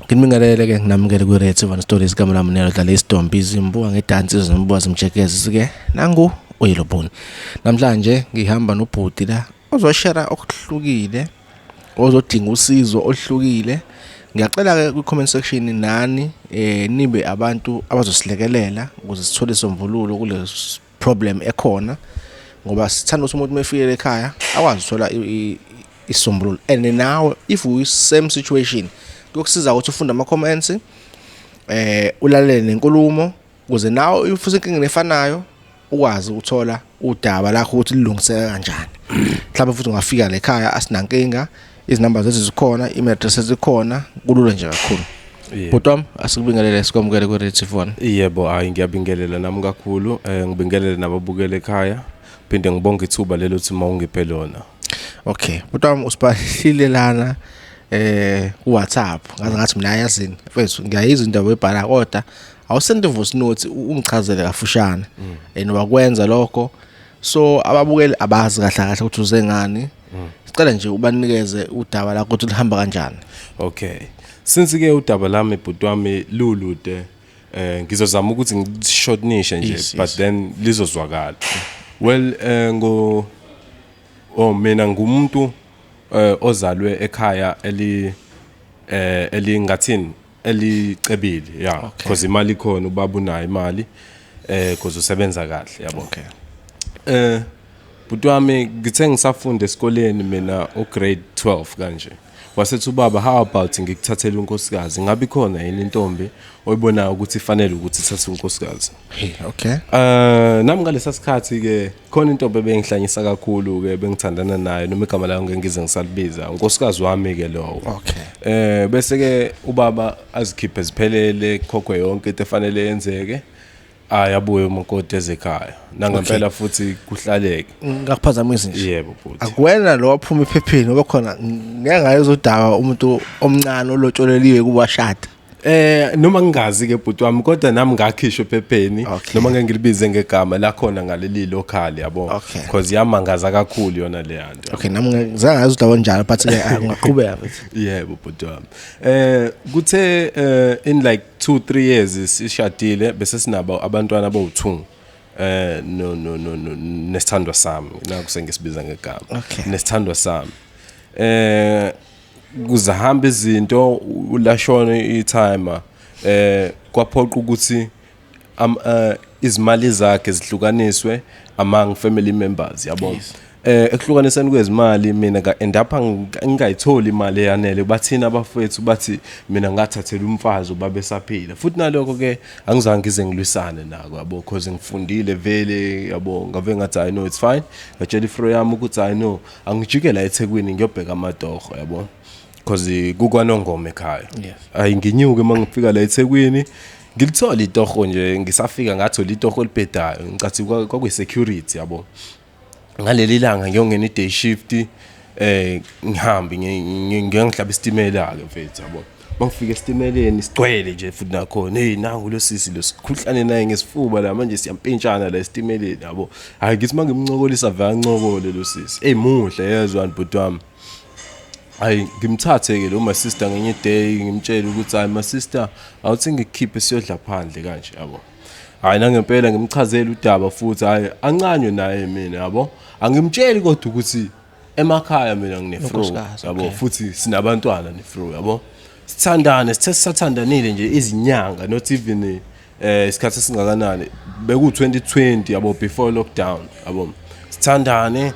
Nginibingelele-ke, nginamukele kwi-Red One Stories. Igama lami Nelo Dlala isidombi, izimbuka ngedansi, izimbuka zimjekeze sike nangu uyiloboni. Namhlanje ngihamba nobhuti la ozoshera okuhlukile, ozodinga usizo oluhlukile. Ngiyacela-ke kwi-comment section nani nibe abantu abazosilekelela ukuze sithole isombululo kule problem ekhona, ngoba sithanda ukuthi umuntu uma efikele ekhaya akwazi ukuthola isisombululo. And nawe if uyi same situation, kuyokusiza ukuthi ufunde ama-comments, ulalele nenkulumo, ukuze nawe if usenkingeni efanayo ukwazi ukuthola udaba lakho ukuthi lilungiseka kanjani. Mhlawumbe futhi ungafika la ekhaya, asinankinga, izinamba zethu zikhona, email address zikhona, kulula nje kakhulu. Bhuti wami, asikubingelele, sikwamukele kwi-Radio One. Yebo, hayi, ngiyabingelela nami kakhulu, ngibingelele nababukela ekhaya. Phinde ngibonge ithuba lelo thi mawungiphe lona. Okay, bhuti wami, usibhalile lana ku WhatsApp, ngaze ngathi mina yazini mfethu, ngiyayizwa indaba oyibhala, kodwa awusende voice note ungichazele kafushane, and wakwenza lokho. So ababukeli abazi kahle kahle ukuthi uze ngani. Sicela nje ubanikeze udaba lakho ukuthi lihamba kanjani. Okay. Since ke udaba lami, bhuti wami, lulude, ngizozama ukuthi ngishortenishe nje, but then lizozwakala. Well, ngo oh mina ngumuntu ozalwe ekhaya eli elingathini, elicebile, yeah, because imali ikhona, ubaba unayo imali, because usebenza kahle, yabo. Bhuti wami, ngithe ngisafunda esikoleni mina u grade 12 kanje, wasethi ubaba, "How about ngikuthathele unkosikazi? Ngabe ikhona yini intombi oyibonayo ukuthi ifanele ukuthi ithathe unkosikazi?" Hey, okay. Nami ngalesa sikhathi ke khona intombi ebengihlanyisa kakhulu ke, bengithandana nayo, noma igama layo ngeke ngize ngisalibiza, unkosikazi wami ke lowo. Bese ke ubaba azikhiphe ziphelele, khokhwe yonke into efanele yenzeke, ayabuye umakoti ezekhaya nangempela futhi kuhlaleke. Ngakuphazamisa nje. Yebo, bhuti. Akuwena lo waphuma ephepheni, ngoba khona ngeke ngayizodaba umuntu omncane olotsholeliwe kuba shada. Noma ngingazi ke, bhuti wami, kodwa nami ngakhishwa ephepheni, noma ngeke ngilibize ngegama lakhona ngaleli local, yabo, because yamangaza kakhulu yona le yanto. Okay, nami ngizange ngazi udaba onjalo, but ke ungaqhubeka futhi. Yebo, bhuti wami. Kuthe in like 2 3 years sishadile, bese sinabo abantwana abawu2, no nesithandwa sami, naku sengisibiza ngegama, nesithandwa sami. Kuzahamba izinto, ulashona i-timer, kwaphoqa ukuthi izimali zakhe zihlukaniswe among family members, yabo. Ekuhlukaniseni kwezimali, mina ka end up ngingayitholi imali eyanele. Bathina abafowethu bathi mina ngathathela umfazi ubaba esaphila, futhi nalokho ke angizange ngize ngilwisane nako, yabo, because ngifundile vele, yabo. Ngave ngathi, "I know it's fine." Ngatshela ifro yami ukuthi, "I know, angijike la eThekwini ngiyobheka amatoho," yabo, because kukwanongoma ekhaya. Ayi, nginyuke, mangifika la eThekwini ngilithola itoho nje. Ngisafika ngathola itoho elibhedayo, ngicathi kwakuyi security, yabo. Ngaleli langa ngiyongena i-day shift, ngihambe ngiyangihlaba isitimela ke, mfethu, yabo. Mangifika esitimeleni sigcwele nje futhi nakhona, hey, nangu lo sisi lo, sikhuhlane naye ngesifuba la, manje siyampintshana la esitimeleni, yabo. Hayi, ngithi mangimncokolisa, vele ancokole lo sisi. Hey, muhle, yezwa bhuti wami. Hayi, ngimthathe ke lo my sister ngenye day, ngimtshele ukuthi, "Hayi, my sister, awuthi ngikukhiphe siyodla phandle kanje," yabo. Hayi, nangempela ngimchazele udaba futhi, hayi, ancanywe naye mina, yabo. Angimtsheli kodwa ukuthi emakhaya mina nginefro, Unkosikazi, yabo, futhi sinabantwana nefro, yabo. Sithandane, sithe sisathandanile nje izinyanga, not even isikhathi esingakanani, beku 2020, yabo, before lockdown, yabo. Sithandane,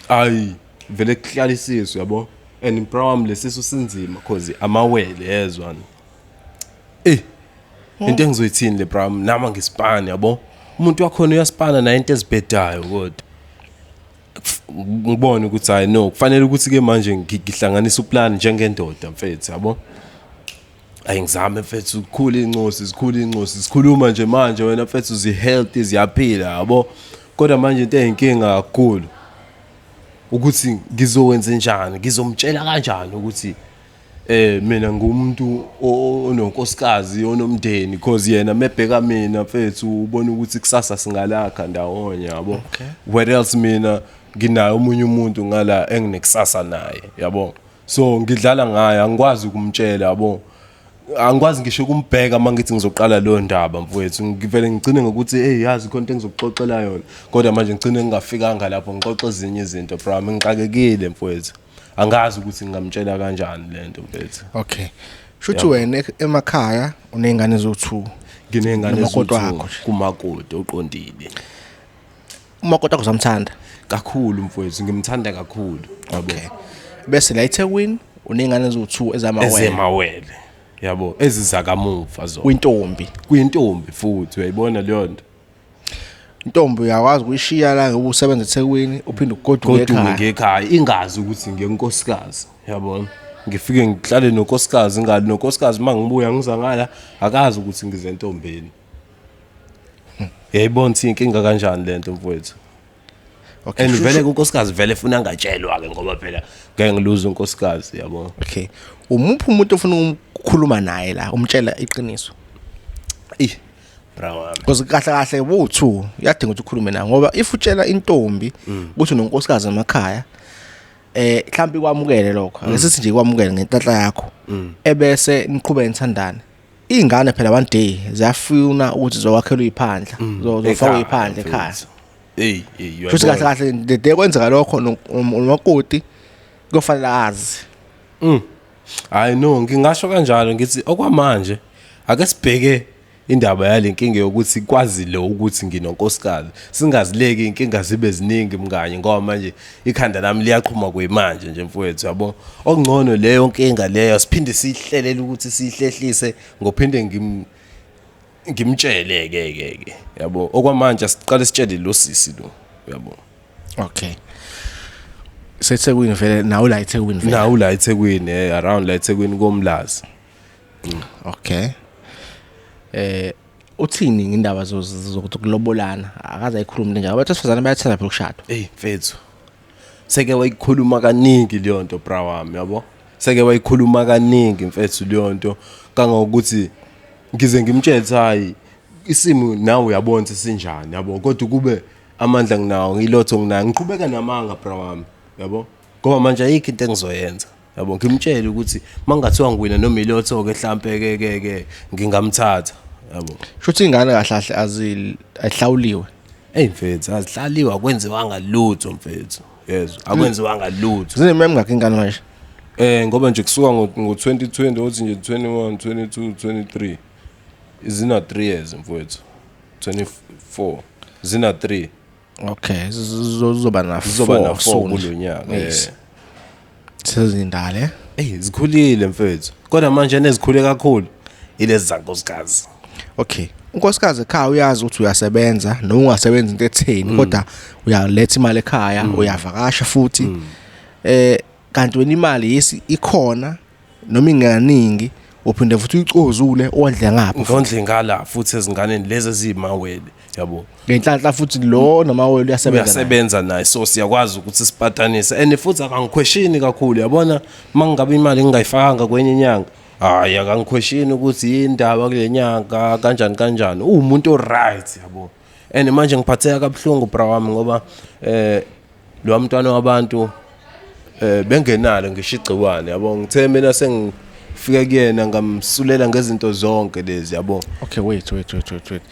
ayi, vele kuhlalisiswe, yabo, and bro wami, lesisu sinzima cause amawele, yezwa. Into engizoyithini le, bro, nama ngisipani, yabo, umuntu wakhona uyaspana naye into ezibhedayo, kodwa ngibone ukuthi, hayi no, kufanele ukuthi ke manje ngihlanganise uplan njengendoda, mfethu, yabo. Ayi, ngizame, mfethu, ukukhula incosi, zikhula incosi, sikhuluma nje manje wena, mfethu, zi-healthy, ziyaphila, yabo. Kodwa manje into eyinkinga kakhulu ukuthi ngizowenza njani, ngizomtshela kanjani ukuthi mina ngumuntu ononkosikazi, onomndeni, because yena mebheka mina, mfethu, ubona ukuthi kusasa singalakha ndawonye, yabo. What else, mina nginayo omunye umuntu ngala enginekusasa naye, yabo. So ngidlala ngayo, angikwazi ukumtshela, yabo, angikwazi ngisho ukumbheka uma ngithi ngizoqala leyo ndaba, mfowethu. Ngivele ngigcine ngokuthi, hey, yazi khona into engizokuxoxela yona, kodwa manje ngigcine ngingafikanga lapho, ngixoxe ezinye izinto, bro. Ngixakekile, mfowethu, angazi ukuthi ngingamtshela kanjani lento, mfethu. Okay, shuthi wena emakhaya uney'ngane eziwu-2? Nginey'ngane. Nomakoti wakho nje. Kumakoti oqondile. Umakoti wakho uzamthanda? Kakhulu, mfowethu, ngimthanda kakhulu, yabo. Okay, bese la eThekwini uney'ngane eziwu-2 ezamawele? Ezemawele, yabo, ezizakamuva zona. Kwintombi? Kuyintombi futhi, uyayibona leyo nto. Intombi uyakwazi ukuyishiya la ngoba usebenza eThekwini, uphinde ugoduke Goduke ekhaya? Ngekhaya, ingazi ukuthi ngenkosikazi, yabona. Ngifike ngihlale nonkosikazi, ngali nonkosikazi, uma ngibuya ngiza ngala, akazi ukuthi ngize entombeni. Yayibona ukuthi inkinga kanjani lento, mfowethu. Okay. And vele unkosikazi vele funa angatshelwa ke, ngoba phela ngeke ngiluze unkosikazi, yabo. Okay, umuphi umuntu ofuna ukukhuluma naye la, umtshela iqiniso? Eh, bra wami. Because kahle kahle wo2 uyadinga ukuthi ukhulume naye, ngoba if utshela intombi ukuthi unonkosikazi emakhaya, mhlawumbe ikwamukele lokho, ake sithi nje ikwamukele ngenhlanhla yakho, ebese niqhubeke nithandane. Ingane phela one day ziyafuna ukuthi zokwakhelwa iphandla, zofakwa iphandla ekhaya. Hey, hey. Futhi kahle kahle the day kwenzeka lokho, nomakoti kuyofanele azi. Hayi no, ngingasho kanjalo, ngithi okwamanje ake sibheke indaba yale nkinga yokuthi kwazi lo ukuthi nginonkosikazi, singazileki inkinga zibe ziningi mnganye, ngoba manje ikhanda lami liyaqhuma kuyimanje nje, mfowethu, yabo. Okungcono leyo nkinga leyo siphinde sihlelele ukuthi sihlehlise, ngophinde ngimtshele ke ke ke, yabo. Okwamanje siqale sitshele lo sisi lo, yabo. Okay, seThekwini vele nawe, la eThekwini vele? Nawu la eThekwini, around la eThekwini komlazi. Okay, uthini ngendaba zokulobolana? Akaze ayikhuluma into njalo? Abantu besifazane bayathanda phela ukushada. Hey mfethu, seke wayikhuluma kaningi leyo nto, bra wami, yabo. Seke wayikhuluma kaningi, mfethu, leyo nto, kangokuthi ngize ngimtshele ukuthi hayi, isimo nawe uyabona ukuthi sinjani, yabo, kodwa kube amandla nginawo, ngilotho nginayo, ngiqhubeka namanga, bra wami, yabo, ngoba manje ayikho into engizoyenza, yabo. Ngimtshele ukuthi mangathiwa ngiwina noma ilotho ke mhlambe ke ke ke ngingamthatha, yabo. Shuthi ingane kahle kahle azihlawuliwe? Hey mfethu, azihlaliwa, akwenziwanga lutho, mfethu, yezwa, akwenziwanga lutho. Zinememi ngakho ingane manje? Ngoba nje kusuka ngo 2020, uthi nje 21, 22, 23, zina 3 years, mfowethu, 24, zina 3. Okay, zizoba na Zizoba na 4 4 soon. kulonyaka. Yes. Sezindala. Hey, zikhulile, mfethu, kodwa manje nezikhule kakhulu ilezi zankosikazi. Okay, unkosikazi ekhaya uyazi ukuthi uyasebenza noma ungasebenzi into etheni, kodwa uyaletha imali ekhaya, uyavakasha futhi. Kanti wena imali yesi ikhona noma inganingi, uphinde futhi uyicozule ondle ngapha. Ngondle ngala futhi ezinganeni lezi ezimawele, yabo. Ngenhlanhla futhi lo noma wena uyasebenza naye. Uyasebenza naye, so siyakwazi ukuthi sipatanise, and futhi akangiquestioni kakhulu, yabona. Mangabe imali ngingayifakanga kwenye inyanga, hayi, akangiquestioni ukuthi indaba kule nyanga kanjani kanjani. Uwumuntu o-right, yabo. And manje ngiphatheka kabuhlungu, bra wami, ngoba lo mntwana wabantu bengenalo ngisho igciwane, yabo. Ngithe mina sengifike kuyena, ngamsulela ngezinto zonke lezi, yabo. Okay, wait, wait, wait, wait, wait.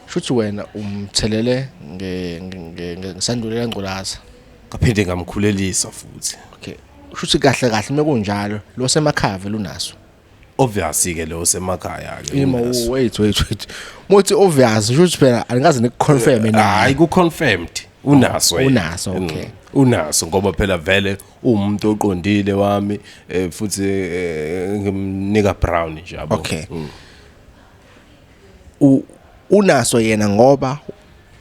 Shuthi wena umthelele ngesandulela ngculaza? Ngaphinde ngamkhulelisa futhi. Okay, shuthi kahle kahle mekunjalo lo semakhaya vele unaso? Obviously ke lo semakhaya ke Ima. unaso. Wait, wait, wait, mothi obvious, shuthi phela angaze nikuconfirm naye. Hayi, ku confirmed, unaso yena. Unaso, okay. Unaso ngoba phela vele umuntu oqondile wami, futhi ngimnika brown nje, yabo. Okay. Unaso yena ngoba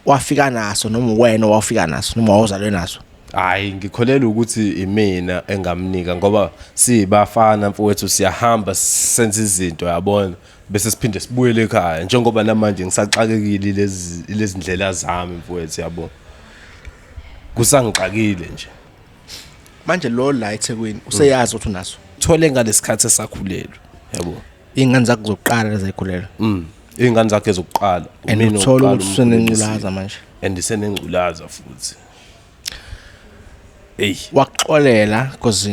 wafika naso, noma wena wafika naso, noma wawuzalwe naso? Hayi, ngikholelwa ukuthi imina engamnika, ngoba sibafana, mfowethu, siyahamba senze izinto, yabona, bese siphinde sibuyele ekhaya, njengoba namanje ngisaxakekile lezi ndlela zami, mfowethu, yabo, kusangixakile nje. Manje lo la eThekwini useyazi ukuthi unaso? Thole ngalesikhathi esakhulelwe, yabo. Ingane zakho zokuqala lezayikhulelwa? Ingane zakhe zokuqala. And Umina uthola wokuqala ukuthi usenenculaza manje? And isenenculaza futhi, ey. Wakuxolela because